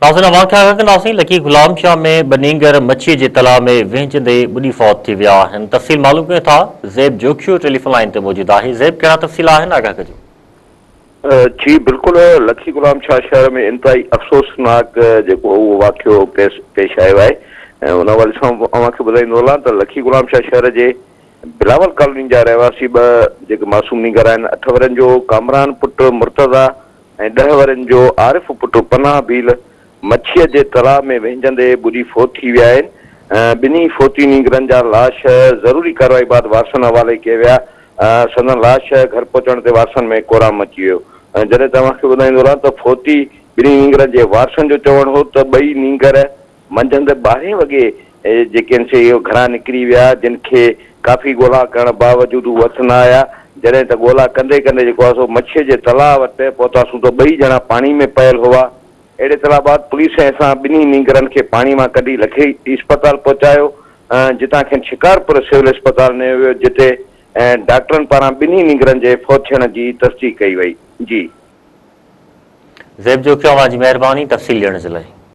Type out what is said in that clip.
ناظرين اوهان کي آگاهه ڪنداسين لڪي غلام شاهه ۾ ٻه نينگر مڇي جي تلاء ۾ وهنجندي ٻڏي فوت ٿي ويا آهن تفصيل معلوم ڪيون ٿا زيب جوکيو ٽيليفون لائين تي موجود آهي زيب ڪهڙا تفصيل آهن آگاهه ڪجو. جي بلڪل لکي غلام شاهه شهر ۾ انتهائي افسوسناڪ جيڪو اهو واقعو پيش آيو آهي ۽ ان حوالي سان اوهان کي ٻڌائيندو هلان ته لکي غلام شاهه شهر جي بلاول ڪالوني جا رهواسي ٻه جيڪي معصوم نينگر آهن اٺ ورهين جو ڪامران پٽ مرتضيٰ ۽ ڏهه ورهين جو عارف پٽ پناهه ڀيل مڇيء جي تلاء ۾ وهنجندي ٻڏي فوت ٿي ويا آهن. ٻنهي فوتي نينگرن جا لاش ضروري ڪارروائي بعد وارثن حوالي ڪيا ويا. سندن لاش گهر پهچڻ تي وارثن ۾ ڪهرام مچي ويو. جڏهن ته اوهان کي ٻڌائيندو رهان ته فوتي ٻنهي نينگرن جي وارثن جو چوڻ هو ته ٻئي نينگر منجهند ٻارهين وڳي جيڪي آهن سي اهي گهران نڪري ويا، جن کي ڪافي ڳولا ڪرڻ باوجود هو هٿ نه آيا، جڏهن ته ڳولا ڪندي ڪندي جيڪو آهي سو مڇيء جي تلاء وٽ پهتاسون ته ٻئي ڄڻا پاڻي ۾ پيل هئا. اهڙي طرح بعد پوليس ۽ اسان ٻنهي نينگرن کي پاڻي مان ڪڍي لکي اسپتال پهچايو، جتان کين شڪارپور سول اسپتال نيو ويو، جتي ڊاڪٽرن پاران ٻنهي نينگرن جي فوت ٿيڻ جي تصديق ڪئي وئي. جي. زيب جوکيو اوهان جي مهرباني تفصيل ڏيڻ جي لاء.